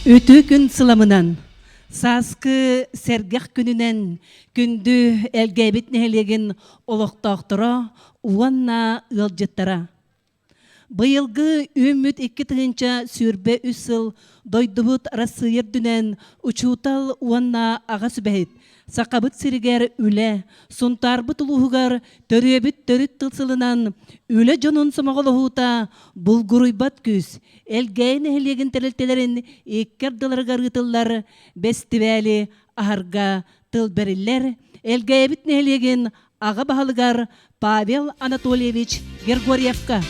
Үтүө күн сыламынан, сааскы сэргэх күнүнэн күндү Элгээбит нэһилиэгин олохтоохторо уонна ыалдьыттара! Быйылгы үүммүт 2023 сыл дойдубут Арассыыйа үрдүнэн учуутал уонна аҕа сүбэһит, Сахабыт сиригэр үлэ, Сунтаарбыт улууһугар төрүөбүт төрүт тыл сылынан үлэ дьонун сомоҕолоһуута булгуруйбат күүс, Элгээйи нэһилиэгин тэрилтэлэрин икки ардыларыгар ыытыллар бэстибээли аһарга тыл бэриллэр, Элгээйибит нэһилиэгин аҕа баһылыгар Павел Анатольевич Григорьевка.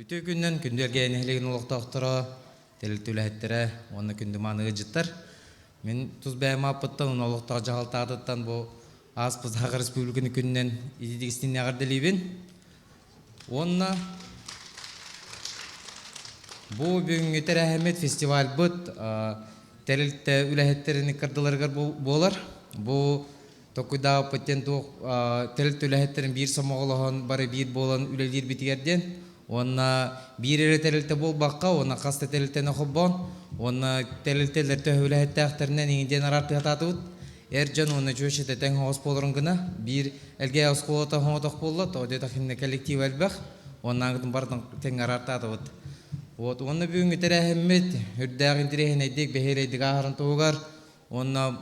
Үтүө күнүнэн күндү Элгээйи нэһилиэгин олохтоохторо, тэрилтэ үлэһиттэрэ уонна күндү мааны ыалдьыттар. Мин тус бэйэм ааппыттан уонна олохтоох дьаһалтаатыттан бу ааспыт Саха Республиканы күнүнэн ититик истиҥник эҕэрдэлиибин. Уонна бу бүгүҥҥү тэрээһиммит фестивальбыт тэрилтэ үлэһиттэрин ыккардыларыгар буолар. Бу токуйдаабыппыт диэн туох тэрилтэ үлэһиттэрин биир сомоҕолоһон бары биир буолан үлэлиирбитигэр диэн. Уонна биир эрэ тэрилтэ буолбакка, уонна хас да тэрилтэни холбоон, уонна тэрилтэлэр төһө үлэһиттээхтэринэн иҥин диэн араартыһатаатыбыт. Эр дьон уонна чүөчэтэ тэҥ оҕус буоларын гына, биир Элгээйи оскуолата оҥотох буолла, тоҕо диэтэххинэ коллектив элбэх, уоннааҥҥытын барытын тэҥҥэ араартаатыбыт. Вот, уонна бүгүҥҥү тэрээһиммит үрдээх интэриэһинэйдик, бэһиэлэйдик ааһарын туһугар уонна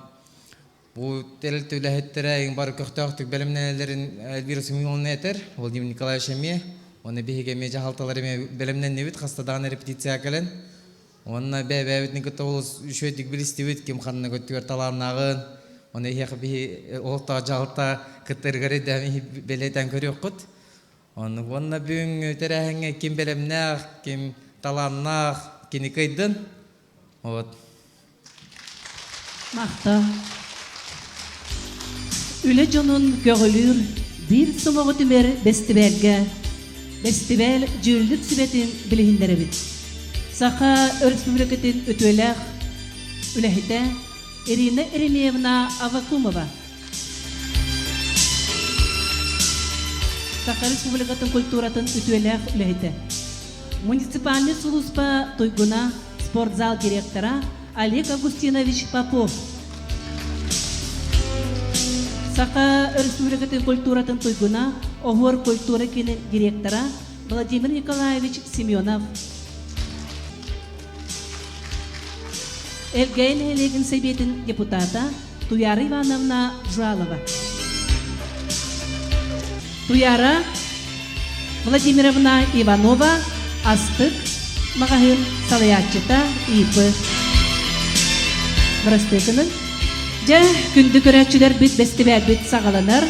бу тэрилтэ үлэһиттэрэ эҥин бары көхтөөхтүк бэлэмнэнэллэрин Эльвира Семеновна этэр, Владимир Николаевич эмиэ, уонна биһиги эмиэ дьаһалталар эмиэ бэлэмнэннибит, хаста даҕаны репетицияҕа кэлэн. Уонна бэйэ-бэйэбитин кытта олус үчүгэйдик билистибит, ким ханна көттүгэр талааннааҕын, уонна эһиэхэ биһи олохтоох дьаһалта кыттарыгар өйдөөн бэлиэтээн көрүөххүт. Оннук уонна бүгүҥҥү тэрээһиҥҥэ ким бэлэмнээх, ким талааннаах, кини кыайдын. Вот. Махтал. Үлэ дьонун көҕүлүүр биир сомоҕо түмэр бэстибээлгэ бэстибээл дьүүллүк сүбэтин билиһиннэрэбит. Саха Өрөспүүбүлүкэтин үтүөлээх үлэһитэ Ирина Еремеевна Аввакумова. Саха Республикатын культуратын үтүөлээх үлэһитэ. Муниципальнай сулууспа туйгуна, спортзал директора Олег Августинович Попов. Саха Өрөспүүбүлүкэтин культуратын туйгуна, Оһуор культура киинин директора Владимир Николаевич Семенов. Элгээйи нэһилиэгин сэбиэтин депутата Туяра Ивановна Жуалова. Туяра Владимировна Иванова Астык маҕаһыын салайааччыта ИП. Бырастыыкынын. Дьэ, күндү көрөөччүлэрбит бэстибээлбит саҕаланар.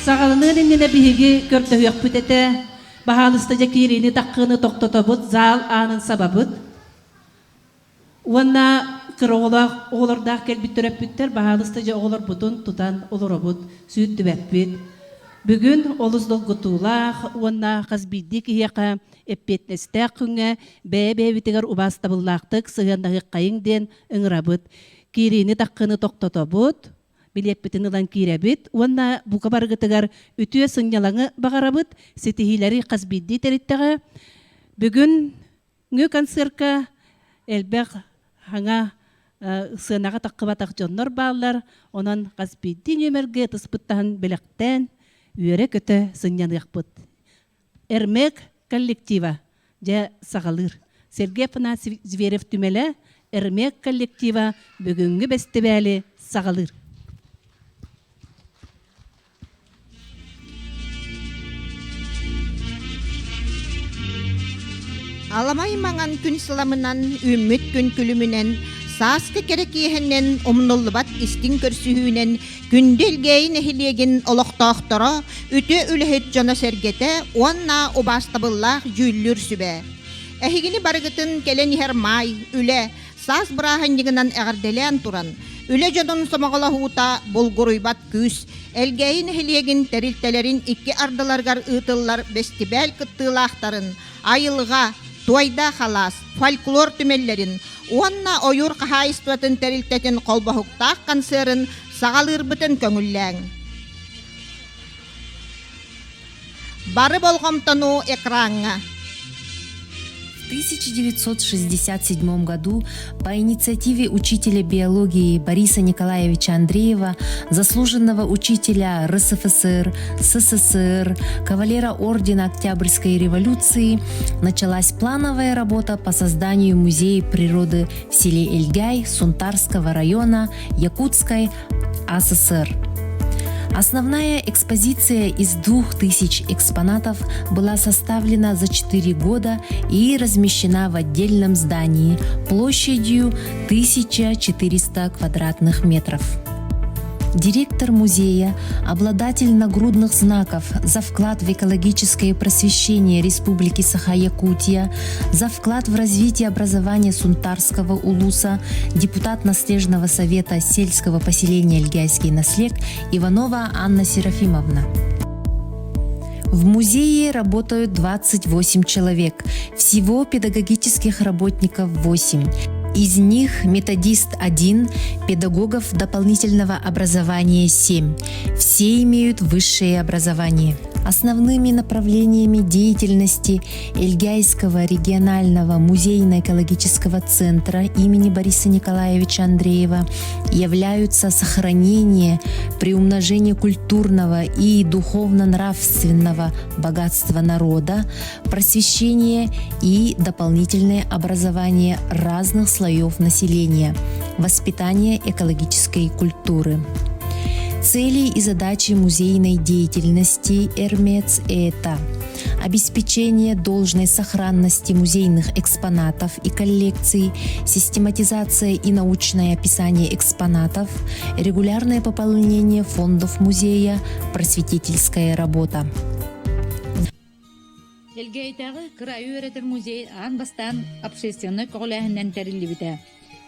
Саҕаланыан иннинэ биһиги көрдөһүөхпүт этэ. Баһаалыста дьэ киириини таххыыны тохтотобут, зал аанын сабабыт. Уонна кыра оҕолоох оҕолордоох кэлбит төрөппүттэр баһаалыста дьэ оҕолорбутун тутан олоробут, сүүрдүбэппит. Бүгүн олус долгутуулаах уонна хас биирдии киһиэхэ эппиэтинэстээх күҥҥэ бэйэ-бэйэбитигэр убаастабыллаахтык сыһыаннаһыаххайыҥ диэн ыҥырабыт. Киириини таххыны тохтотобут, билиэппитин ылан киирэбит уонна бука барыгытыгар үтүө сынньалаҥы баҕарабыт, ситиһиилэри хас биирдии тэрилтэҕэ. Бүгүн Ҥы концерка элбэх хаҥа сыанаҕа таххыбатах дьоннор бааллар, онон хас биирдии нүөмэргэ ытыспыттаһан бэлэхтээн үөрэ-көтө сынньаныахпыт. Эрмек коллектива дьэ саҕалыыр. Сергей Афанасьевич Зверев түмэлэ Эрмек коллектива бүгүҥҥү бэстибээли саҕалыыр. Аламай маҥан күн сыламынан, үүммүт күн күлүмүнэн, сааскы кэрэ киэһэнэн, умнуллубат истиҥ көрсүһүүнэн Күндү Элгээйи нэһилиэгин олохтоохторо, үтүө үлэһит дьоно-сэргэтэ уонна убаастабыллаах дьүүллүүр сүбэ. Эһигини барыгытын кэлэн иһэр маай, үлэ, Саас бырааһынньыгынан эҕэрдэлээн туран, үлэ дьонун сомоҕолоһуута булгуруйбат күүс, Элгээйи нэһилиэгин тэрилтэлэрин икки ардыларыгар ыытыллар бэстибээл кыттыылаахтарын айылҕа, Туойдаах алаас фольклор түмэллэрин уонна ойуур хаһаайыстыбатын тэрилтэтин холбоһуктаах концерын саҕалыырбытын көҥүллээҥ. Бары болҕомтону экраҥҥа. В 1967 году по инициативе учителя биологии Бориса Николаевича Андреева, заслуженного учителя РСФСР, СССР, кавалера Ордена Октябрьской революции, началась плановая работа по созданию музея природы в селе Эльгяй Сунтарского района Якутской АССР. Основная экспозиция из 2000 экспонатов была составлена за 4 года и размещена в отдельном здании площадью 1400 квадратных метров. Директор музея, обладатель нагрудных знаков за вклад в экологическое просвещение Республики Саха-Якутия, за вклад в развитие образования Сунтарского улуса, депутат Наслежного совета сельского поселения Эльгяйский наслег Иванова Анна Серафимовна. В музее работают 28 человек, всего педагогических работников 8. Из них методист один, педагогов дополнительного образования 7. Все имеют высшее образование. Основными направлениями деятельности Эльгяйского регионального музейно-экологического центра имени Бориса Николаевича Андреева являются сохранение, приумножение культурного и духовно-нравственного богатства народа, просвещение и дополнительное образование разных слоев населения, воспитание экологической культуры. Цели и задачи музейной деятельности «Эрмец» – это обеспечение должной сохранности музейных экспонатов и коллекций, систематизация и научное описание экспонатов, регулярное пополнение фондов музея, просветительская работа. Элгээйитээҕи кыраайы үөрэтэр музей аан бастаан общественнай көҕүлээһининэн тэриллибитэ.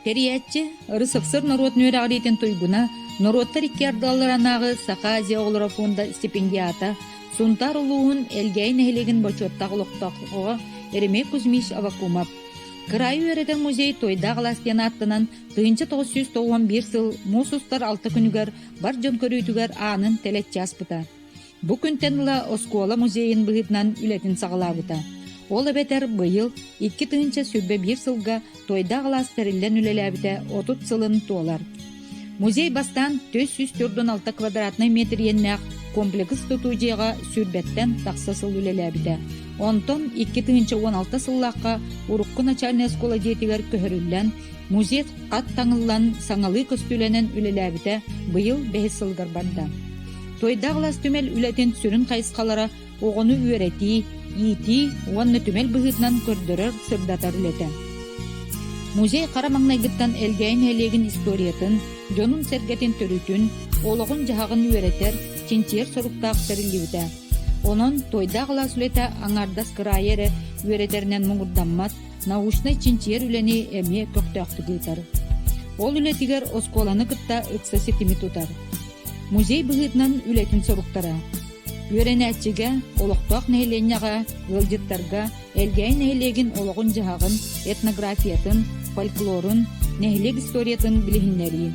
Тэрийээччи РСФСР норуот үөрэҕириитин туйгуна, норуоттар икки ардыларынааҕы Саха Азия оҕолоро фонда стипендиата, Сунтаар улууһун Элгээйи нэһилиэгин бочуоттаах олохтооҕо Еремей Кузьмич Аввакумов. Кыраайы үөрэтэр музей Туойдаах алаас диэн ааттанан 1991 сыл муус устар алта күнүгэр бар дьон көрүүтүгэр аанын тэлэччи аспыта. Бу күнтэн ыла оскуола музейын быһыытынан үлэтин саҕалаабыта. Ол эбэтэр быйыл 2021 сылга Туойдаах алаас тэриллэн үлэлээбитэ 30 сылын туолар. Музей бастаан 446 квадратнай метр иэннээх комплекс тутуу дьиэҕэ сүүрбэттэн тахса сыл үлэлээбитэ. Онтон 2016 сыллаахха урукку начальнай оскуола дьиэтигэр көһөрүллэн, музей хат таҥыллан, саҥалыы көстүүлэнэн үлэлээбитэ быйыл бэһис сылыгар барда. Туойдаах алаас түмэл үлэтин сүрүн хайысхалара оҕону үөрэтии, иитии уонна түмэл быһыытынан көрдөрөр, сырдатар үлэтэ. Музей хара маҥнайгыттан Элгээйи нэһилиэгин историятын, дьонун-сэргэтин төрүтүн, олоҕун-дьаһаҕын үөрэтэр, чинчийэр соруктаах тэриллибитэ. Онон Туойдаах алаас үлэтэ аҥаардас кыраайы эрэ үөрэтэринэн муҥурдаммат, научнай-чинчийэр үлэни эмиэ көхтөөхтүк ыытар. Ол үлэтигэр оскуоланы кытта ыкса ситими тутар. Музей быһыытынан үлэтин соруктара: үөрэнээччигэ, олохтоох нэһилиэнньэҕэ, ыалдьыттарга Элгээйи нэһилиэгин олоҕун-дьаһаҕын, этнографиятын, фольклорун, нэһилиэк историятын билиһиннэрии.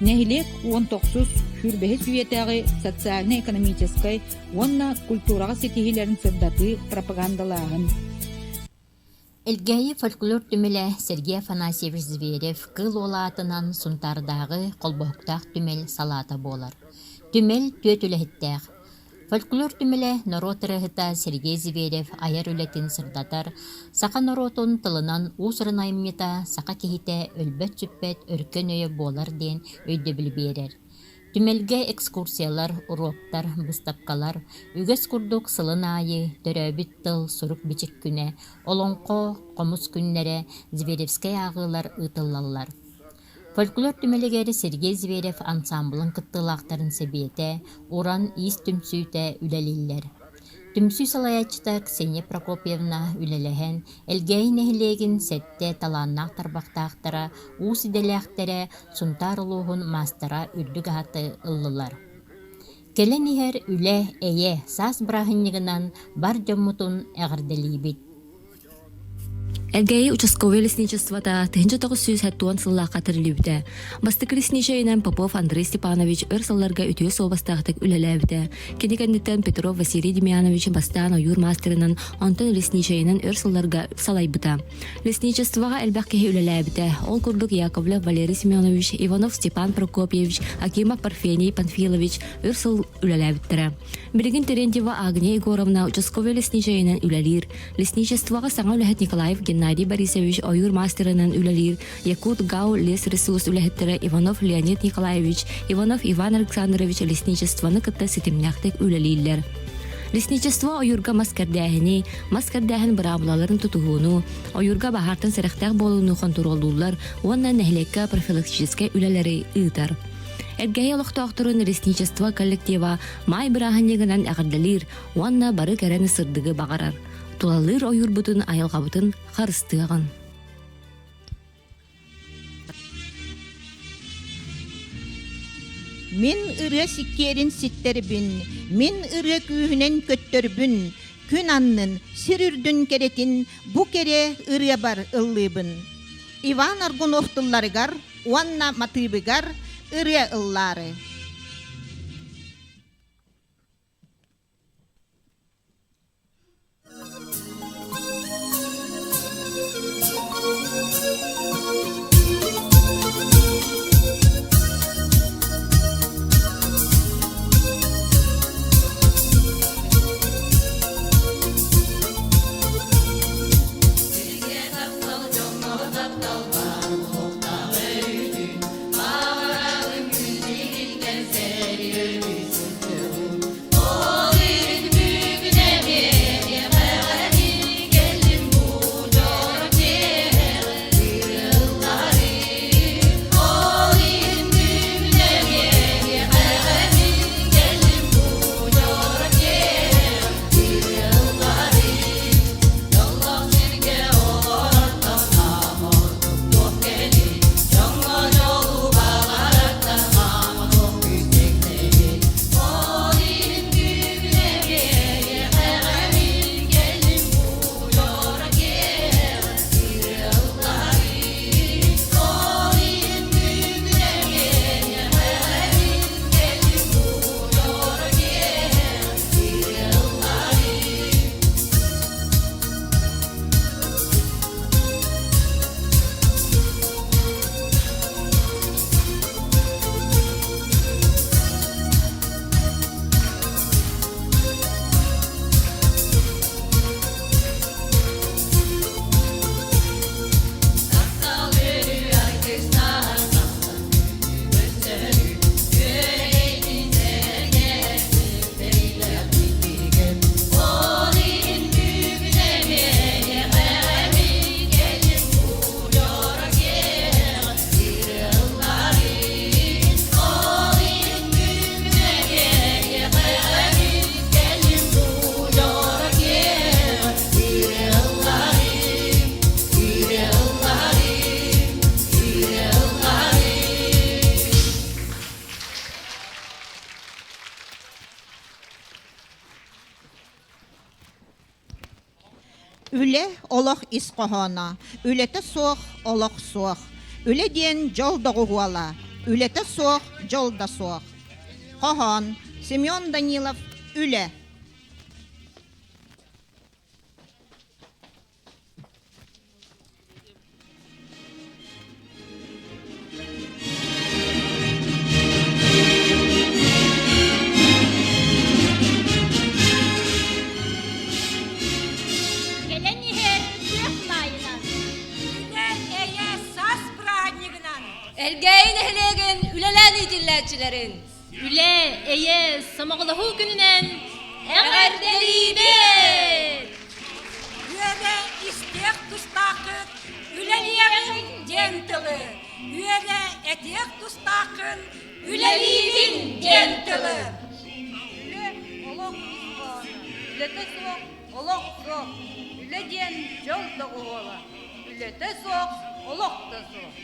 Нэһилиэк 19 сүүрбэһис үйэтээҕи социально-экономическай уонна культураҕа ситиһиилэрин сырдатыы, пропагандалааһын. Элгээйи фольклор түмэлэ Сергей Афанасьевич Зверев Кыыл Уола аатынан Сунтаардааҕы холбоһуктаах түмэл салаата буолар. Түмэл түөрт үлэһиттээх. Фольклор түмэлэ норуот ырыаһыта Сергей Зверев айар үлэтин сырдатар, саха норуотун тылынан уус-уран айымньыта саха киһитэ өлбөт-сүппэт өркөн өйө буолар диэн өйдөбүлү биэрэр. Түмэлгэ экскурсиялар, уруоктар, быыстапкалар, үгэс курдук сылын аайы төрөөбүт тыл, сурук-бичик күнэ, олоҥхо, хомус күннэрэ, Зверевскэй ааҕыылар ыытыллаллар. Фольклор түмэлигэр Сергей Зверев ансаамбылын кыттыылаахтарын сэбиэтэ, Уран иис түмсүүтэ үлэлииллэр. Түмсүү салайааччыта Ксения Прокопьевна үлэлэһэн, Элгээйи нэһилиэгин сэттэ талааннаах тарбахтаахтара, уус идэлээхтэрэ Сунтаар улууһун маастара үрдүк ааты ыллылар. Кэлэн иһэр үлэ, эйэ, саас бырааһынньыгынан бар дьоммутун эҕэрдэлиибит. Элгээйи участковай лесничествота 1970 сыллаахха тэриллибитэ. Бастакы лесничэйинэн Попов Андрей Степанович өр сылларга үтүө суобастаахтык үлэлээбитэ. Кини кэнниттэн Петров Василий Демьянович бастаан ойуур маастарынан, онтон лесничэйинэн өр сылларга салайбыта. Лесничествоҕа элбэх киһи үлэлээбитэ. Ол курдук Яковлев Валерий Семенович, Иванов Степан Прокопьевич, Акимов Парфений Панфилович өр сыл үлэлээбиттэрэ. Билигин Терентьева Агния Егоровна участковай лесничэйинэн үлэлиир. Лесничествоҕа саҥа үлэһит Николаев Геннадий Борисович ойуур мастерынан үлэлиир, Якут ГАУ лесресурс үлэһиттэрэ Иванов Леонид Николаевич, Иванов Иван Александрович лесничествоны кытта ситимнээхтик үлэлииллэр. Лесничество ойуурга мас кэрдээһини, мас кэрдээһин быраабылаларын тутуһууну, ойуурга баһаартан сэрэхтээх буолууну хонтуруоллууллар уонна нэһилиэккэ профилактическай үлэлэри ыытар. Элгээйи олохтоохторун лесничество коллектива маай бырааһынньыгынан эҕэрдэлиир уонна бары кэрэни сырдыгы баҕарар, тулалыыр ойуурбутун айылҕабытын харыстыаҕын. Мин ырыа сиккиэрин ситтэрбин, мин ырыа күүһүнэн көттөрбүн, күн аннын, сир үрдүн кэрэтин бу кэрэ ырыабар ыллыыбын. Иван Аргунов тылларыгар уонна матыыбыгар ырыа ыллаары. Үлэ олох ис хоһооно, үлэтэ суох олох суох. Үлэ диэн дьол доҕуһуола, үлэтэ суох дьол да суох. Хоһоон Семен Данилов Үлэ. Кэлэн иһэр күөх маайынан Үлэ, эйэ, саас бырааһынньыгынан Элгээйи нэһилиэгин үлэлээн иитиллээччилэрин Үлэ, эйэ, сомоҕолоһуу күнүнэн эҕэрдэлиибит! Үөрэ истиэх тустааххыт, үлэлиэҕиҥ диэн тылы. Үөрэ этиэх тустааххын, үлэлиибин диэн тылы. Үлэ олох ис хоһооно, үлэтэ суох олох суох. Үлэ диэн дьол доҕуһуола, үлэтэ суох олох да суох.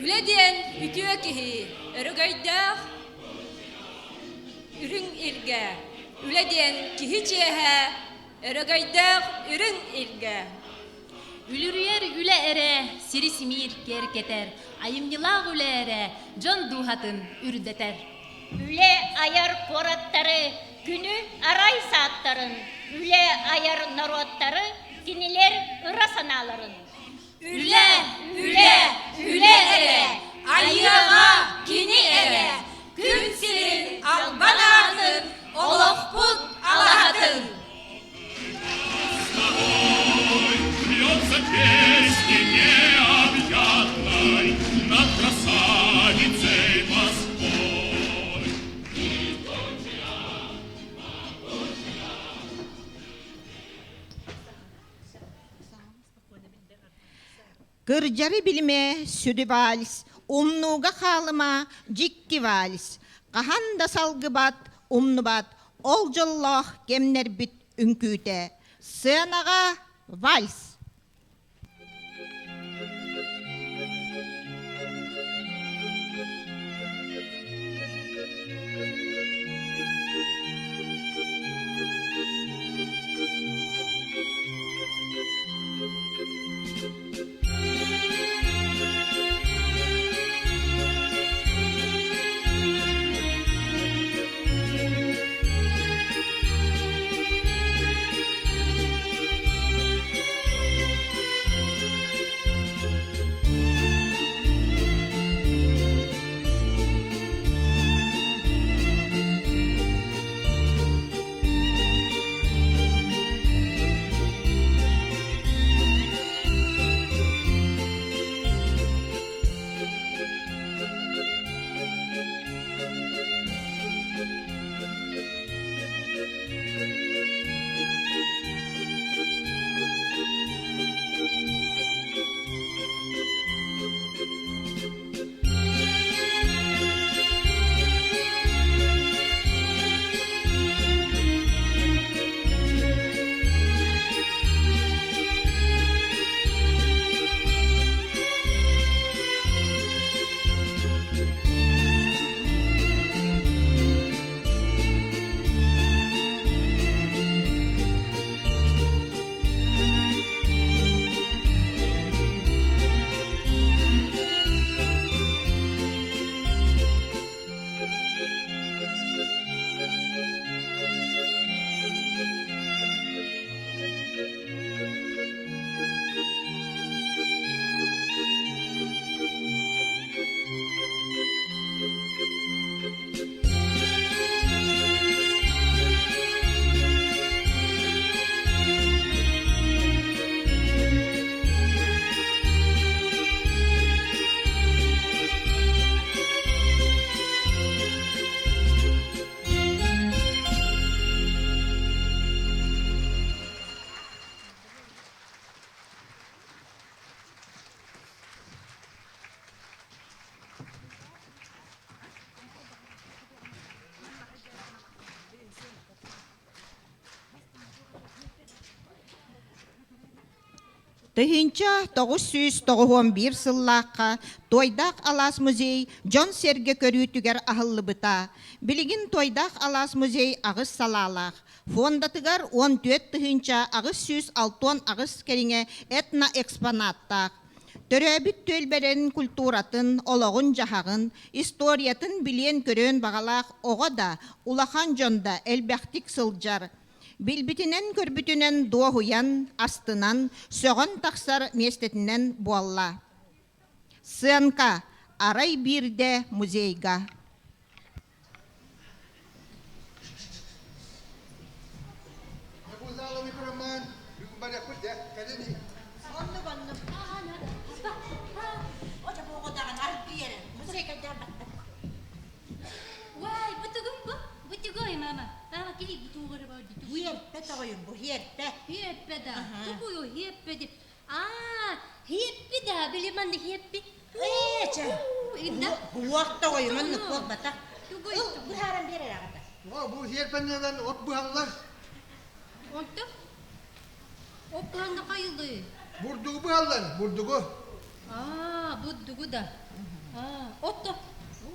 Үлэ диэн үтүө киһи, өрөгөйдөөх үрүҥ илгэ. Үлэ диэн киһи чиэһэ, өрөгөйдөөх үрүҥ илгэ. Үлүрүйэр үлэ эрэ сири симиир киэркэтэр, айымньылаах үлэ эрэ дьон дууһатын үрдэтэр. Үлэ айар куораттары, күнү арай сааттарын, үлэ айар норуоттары, кинилэр ыра санааларын. Үлэ, үлэ, үлэ эрэ, айыаҕа кини эрэ, күн сирин албан аатын, олохпут алаһатын. Льется песни необъятной над красавицей Москвой. Кырдьары билимэ сүдү вальс, умнууга хаалыма дьикти вальс, хаһан да салгыбат, умнубат ол дьоллоох кэмнэрбит үҥкүүтэ. Сценаҕа вальс! 1991 сыллаахха Туойдаах алаас музей дьон-сэргэ көрүүтүгэр аһыллыбыта. Билигин Туойдаах алаас музей аҕыс салаалаах. Фондатыгар 14 868 кэриҥэ этноэкспонаттаах. Төрөөбүт түөлбэлэрин культуратын, олоҕун-дьаһаҕын, историятын билиэн-көрүөн баҕалаах оҕо да, улахан дьон да элбэхтик сылдьар. Билбитинэн-көрбүтүнэн дуоһуйан, астынан, сөҕөн тахсар миэстэтинэн буолла. Сценка арай биирдэ музейга. Уай, бутугум бу, бутугой, мама. Мама, кили бутугары бар диту. Хиэрпэ тоҕойун бу, хиэрпэ. Хиэрпэ да. Тукую хиэрпэ ди. Аа, хиэппи да, били манна хиэппи. Ээ, чэ. Инна. Уох тоҕойун маннык буолбатах. Тугуй? Быһааран биэрэр аҕата. Бу хиэрпэннэрэн от быһаллар. Онто? От быһанна хайылы? Бурдугу быһаллар, бурдугу. Аа, бурдугу да. Аа, отто.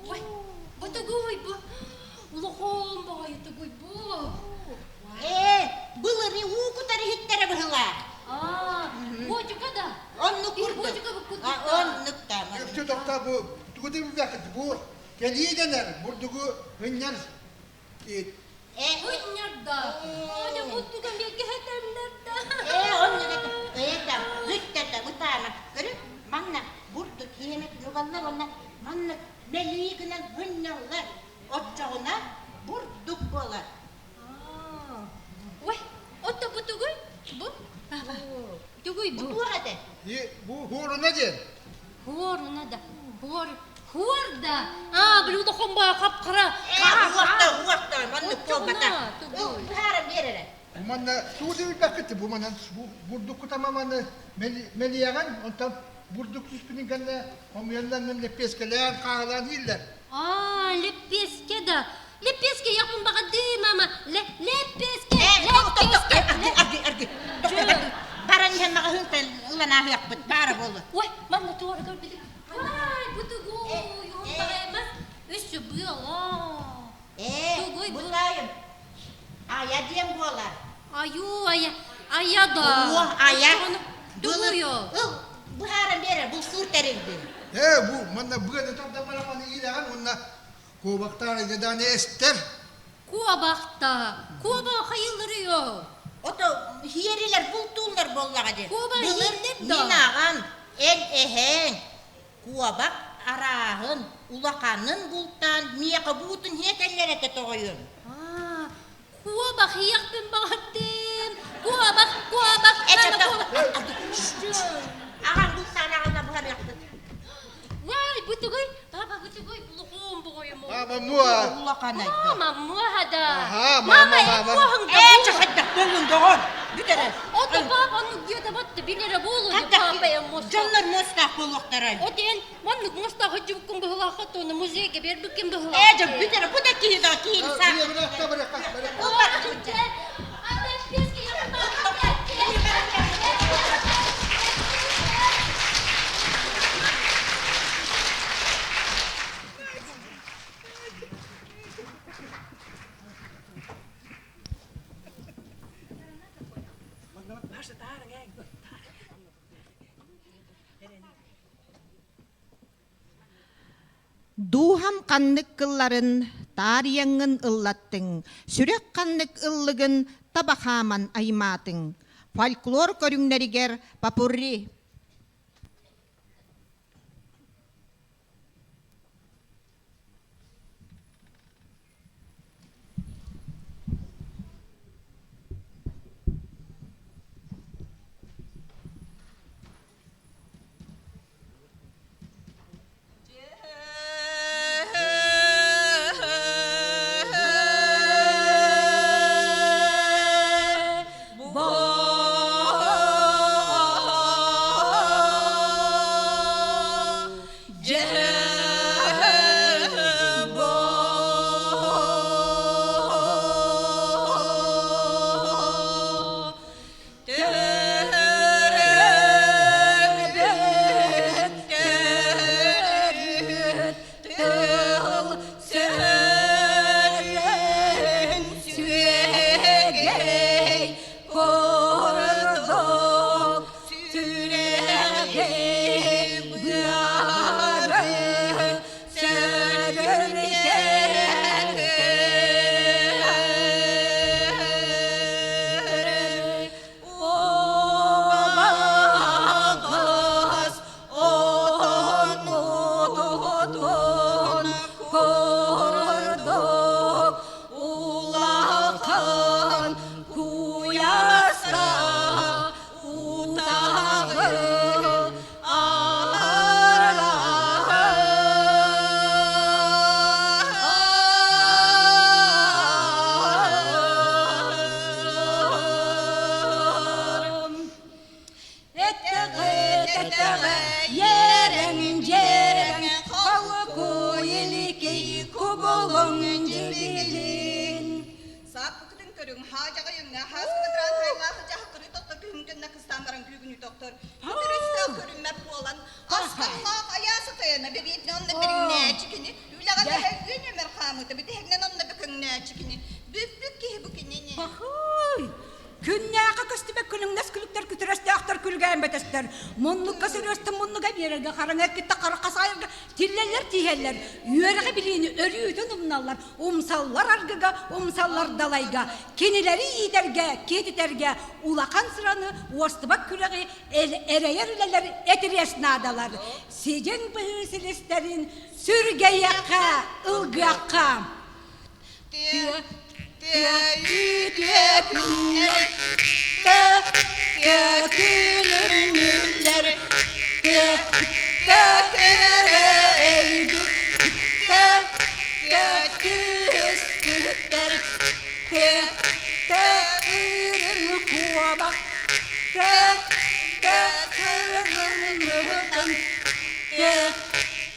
Ой, бу тугуй бу? Улахан баҕайы тугуй бу? Ээ, былыры уу кутар иһиттэрэ быһылаах. Аа, буочука да. Мэлии дэнэр бурдугу ынньар Ынньар да. Оня бурдуга миэгэ да. Ээ, онно это, бүттэ бытаана. Көрү, манна бурдук киэмэтин угаллар уонна манна мэлии гынан ынньаллар. Оччоҕуна бурдук буолар. Ой, ото бу тугуй? Бу? Тугуй бу? Бу туох этэ? Бу хуоруна диэн. Хуоруна да. Хуор Хуор да. Аа, блюдо хомбаа хап-хара. Ээ, уохта, уохта, маннык буолбата. Быһааран биэр эрэ. Бу манна туу дебилбэккит бу манан бурдукку тамаманы мэлиэҕин, онтон бурдук түспүтүн кэннэ хомуйаллар лэппиэскэлээн, хааһылаан ииллэр. Аа, лэппиэскэ да. Лэппиэскэ япын баҕады, мама. Лэппиэскэ, лэппиэскэ. Аргы, аргы, аргы. Баран иһэн маҕаһыынтан ылан ааһыахпыт, баара буолуо. Ой, манна туора көрбүтүм. Ай, бу тугуй, уһун Өссө быала. Ээ, бу таайым. Айа диэн буолар. Аю, ая, ая да. О, ая. Тугуйо? Ыл, быһааран биэрэр, булсуур тэрилбин. Ээ, бу манна быаны тардан бараманы иилэҕин уонна куобахтаан эдедааны эстэр. Куобахта, куоба хайыллырыйо. Ото хиэрилэр бултууллар буоллаҕа дии. Куоба Былыр иһиллэр да. мин аҕам, эн эһэҥ, куобах арааһын, улаханын бултаан миэхэ буутун иһэтэллэр этэ тоҕойун. Аа, куобах иэхпин баҕардым. Куобах, куобах, Аҕам бултаан аҕалла буһарыахпыт. Вай, бу тугуй? Папа, бу тугуй? Улахан боҕойум. Мама муа. Улахан Мама муа да. Аха, Мама, мама, эн мама. муоһуҥ да. Ээ, чахайдах буоллун доҕор. Бүт эрэ. Ото папа оннук диэтэ батты билэрэ буолуо папа эн муоста. Дьоннор муостаах буолуохтарай. От эн маннык муостаах сылдьыбыккын быһылаахха тону музейга бербиккин быһылаах. Ээ, дьон бүт эрэ, бу да киһи да киһини саах. Дууһам ханнык кылларын таарыйаҥҥын ыллаттыҥ, сүрэх ханнык ыллыгын таба хааман аймаатыҥ. Фольклор көрүҥнэригэр попурри. Күннээхи көстүбэт күлүҥнэс күлүктэр күтүрөстөөхтөр күлгээн бөтөстөр. Муннукка сөрүөстэн муннуга биэрэргэ хараҥа кытта хара хасайырга. Күллэллэр тииһэллэр, үөрэҕи билиини өрүүтүн умналлар, умсаллар аргыга, умсаллар далайга. Кинилэри иитэргэ, киэтитэргэ улахан сыраны, уостубат күрэҕи эрэйэр үлэлэр этириэс наадалар. Сидьиҥ быһыы силистэрин сүргэйиэххэ, ылгыахха. Тыа, тыа, үтүө күннэр, тыа, тыа күлүмнүүллэр, тыа, тыа кэрэ өйдүк, тыа, тыа түһүспүттэр, тыа, тыа үрүҥ куобах, тыа, тыа кыргын тыа,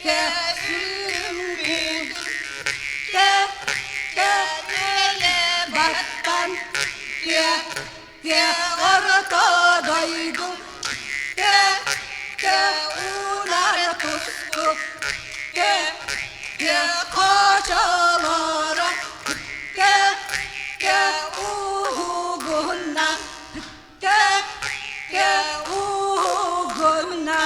тыа сүрүн Баттан тыа тыа орто дойду тыа тыа унар туску тыа тыа хочолоро тыа тыа уһугунна тыа тыа уһугунна.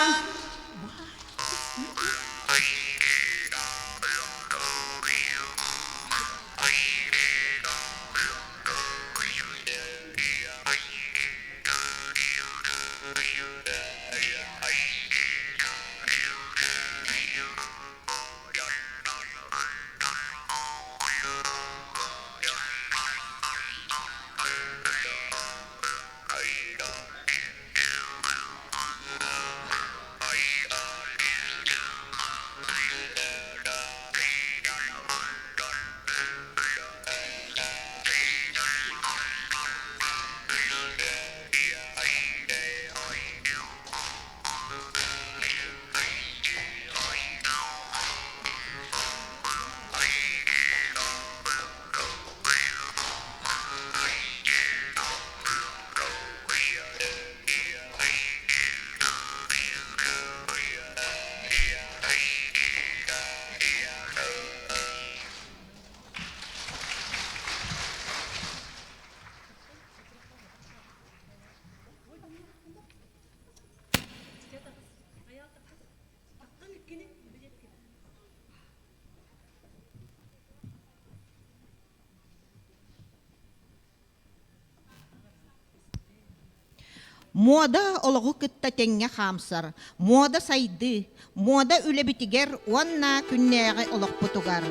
Муода олоҕу кытта тэҥҥэ хаамсар, муода сайдыы, муода үлэбитигэр уонна күннээҕи олохпутугар.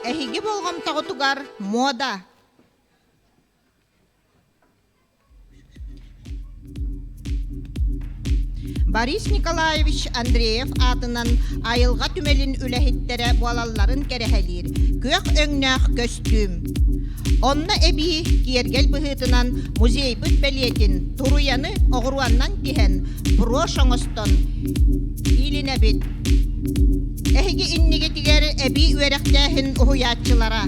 Эһиги болҕомтоҕутугар муода. Борис Николаевич Андреев аатынан айылҕа түмэлин үлэһиттэрэ буолалларын кэрэһэлиир күөх өҥнөөх көстүүм. Онно эбии киэргэл быһыытынан музейбыт бэлиэтин туруйаны оҕуруоннан тиһэн брошь оҥостон иилинэбит. Эһиги иннигитигэр эбии үөрэхтээһин уһуйааччылара.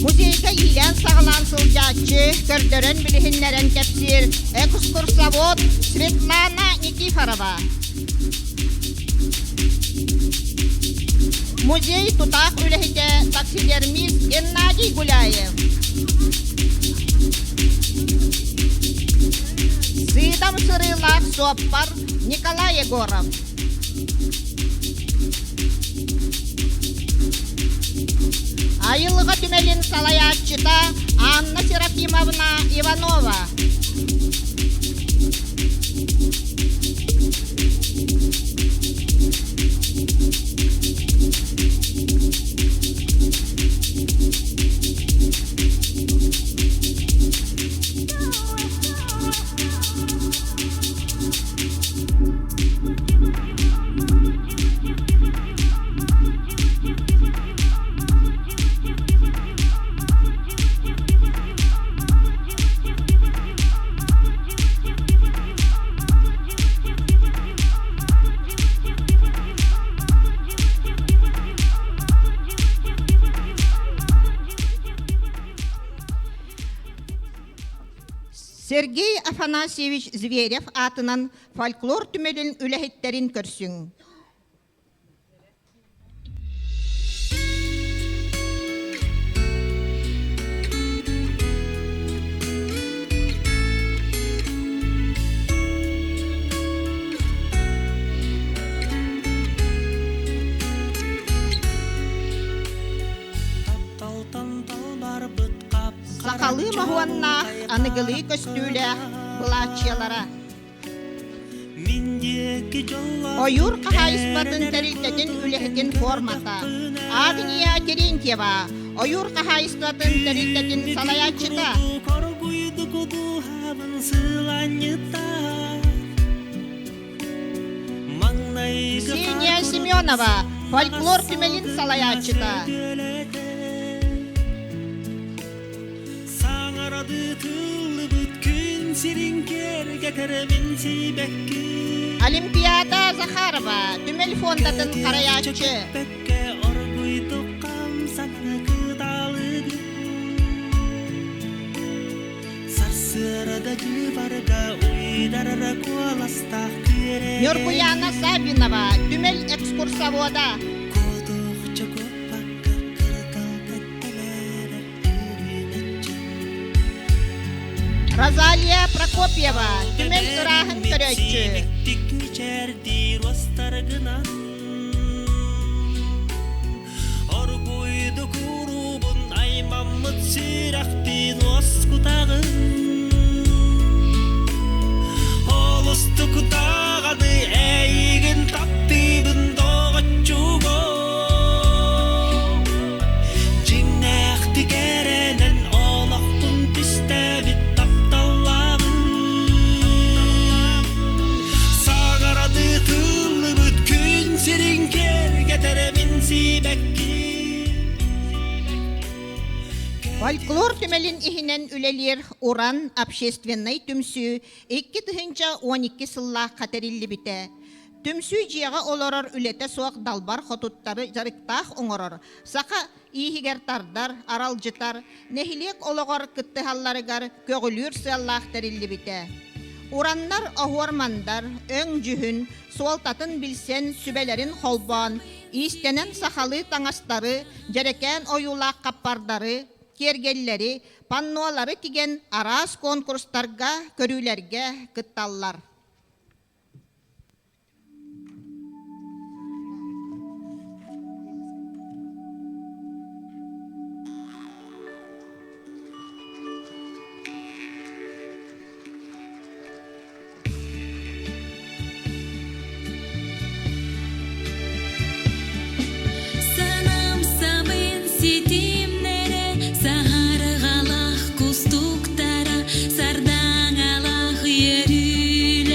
Музейга иилээн-саҕалаан сылдьааччы, көрдөрөн билиһиннэрэн кэпсиир экскурсовод Светлана Никифорова. Музей тутаах үлэһитэ таксидермист Геннадий Гуляев. Сыыдам сырыылаах суоппар Николай Егоров. Айылҕа түмэлин салайааччыта Анна Серафимовна Иванова. Сергей Афанасьевич Зверев аатынан фольклор түмэлин үлэһиттэрин көрсүҥ. Сахалыы моһуоннаах, аныгылыы көстүүлээх былааччыйалара. Ойуур хаһаайыстыбатын тэрилтэтин үлэһитин формата. Агния Терентьева, ойуур хаһаайыстыбатын тэрилтэтин салайааччыта. Ксения Семенова, фольклор түмэлин салайааччыта. Олимпиада Захарова, түмэл фондатын харайааччы. Ньургуяна Саввинова, түмэл экскурсовода. Розалия Прокопьева, түмэл ырааһын көрөөччү. Оргуйду куруубун аймаммыт сүрэхпин уоскутаҕын Олустук даҕаны эйигин таптыыбын доҕоччугу Дьиҥнээхтик эрэнэн олохпун түстээбит тапталлаабын Саҥарады тыллыбыт күн сирин кэргэтэрэ мин сибэкки Фольклор түмэлин иһинэн үлэлиир Уран общественнай түмсүү 2012 сыллаахха тэриллибитэ. Түмсүү дьиэҕэ олорор үлэтэ суох далбар хотуттары дьарыктаах оҥорор, саха ииһигэр тардар, аралдьытар, нэһилиэк олоҕор кыттыһалларыгар көҕүлүүр сыаллаах тэриллибитэ. Ураннар оһуор-мандар, өҥ-дьүһүн, суолтатын билсэн, сүбэлэрин холбоон, иистэнэн сахалыы таҥастары, дьэрэкээн ойуулаах хаппардары, киэргэллэри, паннолары тигэн араас конкурстарга, көрүүлэргэ кытталлар. Санам сабын ситимнэрэ, саһарҕалаах кустуктара, сардаҥалаах үөрүүлэрэ.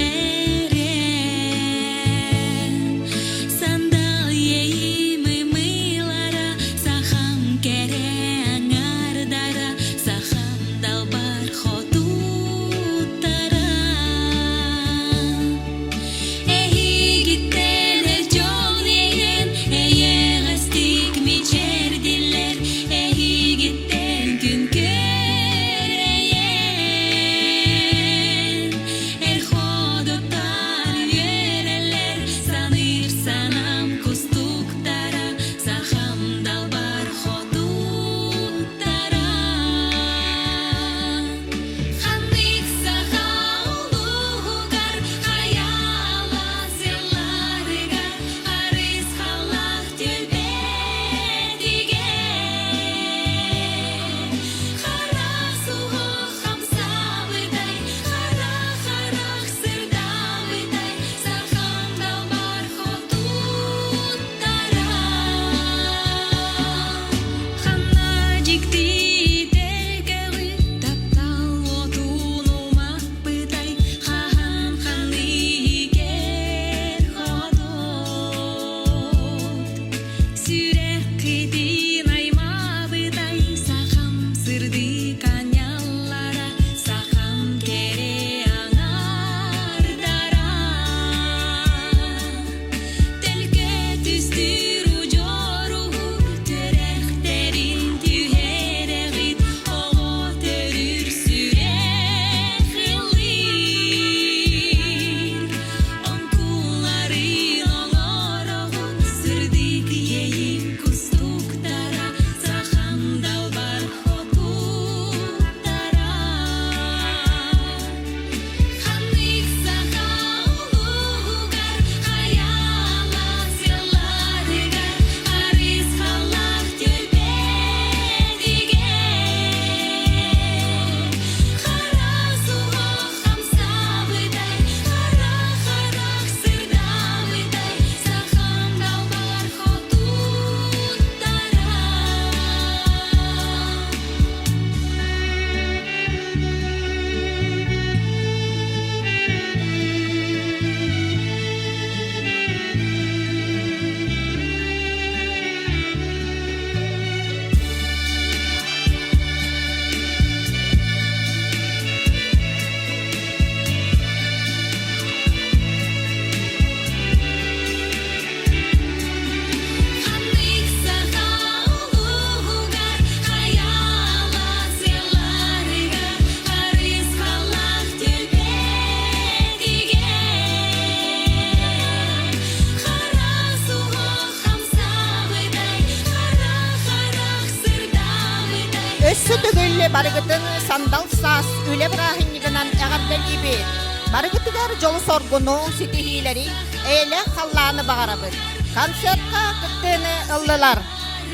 Өссө төгүл барыгытын сандал саас үлэ бырааһынньыгынан эҕэрдэлиибит. Барыгытыгар дьолу-соргуну, ситиһиилэри, эйэлээх халлааны баҕарабыт. Концертка кыттыыны ыллылар.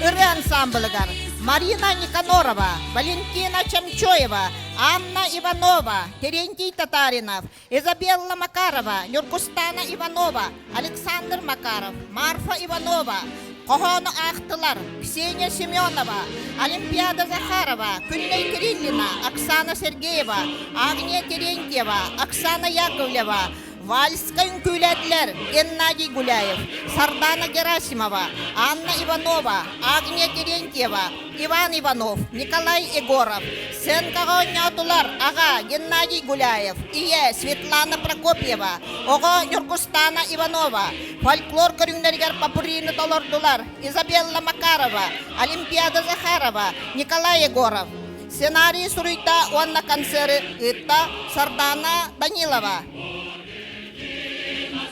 Ырыа ансаамбылыгар Марина Никанорова, Валентина Чемчоева, Анна Иванова, Терентий Татаринов, Изабелла Макарова, Ньургустана Иванова, Александр Макаров, Марфа Иванова, хоһоону аахтылар Ксения Семенова, Олимпиада Захарова, Күннэй Кириллина, Оксана Сергеева, Агния Терентьева, Оксана Яковлева, Вальска үҥкүүлээтилэр Геннадий Гуляев, Сардана Герасимова, Анна Иванова, Агния Терентьева, Иван Иванов, Николай Егоров, сценкаҕа оонньоотулар аҕа Геннадий Гуляев, ийэ Светлана Прокопьева, оҕо Ньургустаана Иванова, фольклор көрүҥнэригэр попуррины толордулар Изабелла Макарова, Олимпиада Захарова, Николай Егоров. Сценарий суруйда уонна концеры ыытта Сардана Данилова.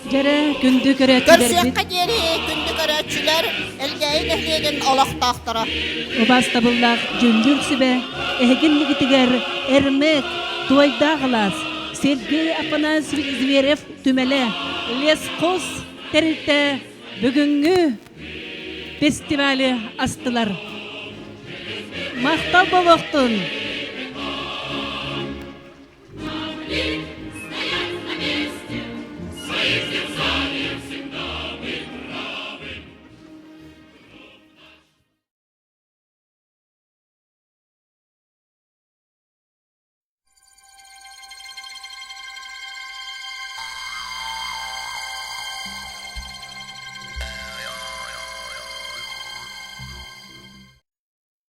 Дьэрэ, күндү көрөөччүлэрбит. Көрсүөххэ диэри күндү көрөөччүлэр Элгээйи нэһилиэгин олохтоохторо. Убаастабыллаах дьүллүүр сүбэ эһигин мигитигэр Эрмек, Туойдаах алаас, Сергей Афанасьевич Зверев түмэлэ, Лесхоз тэрилтэ бүгүҥҥү фестивали астылар. Махтал буолуохтун!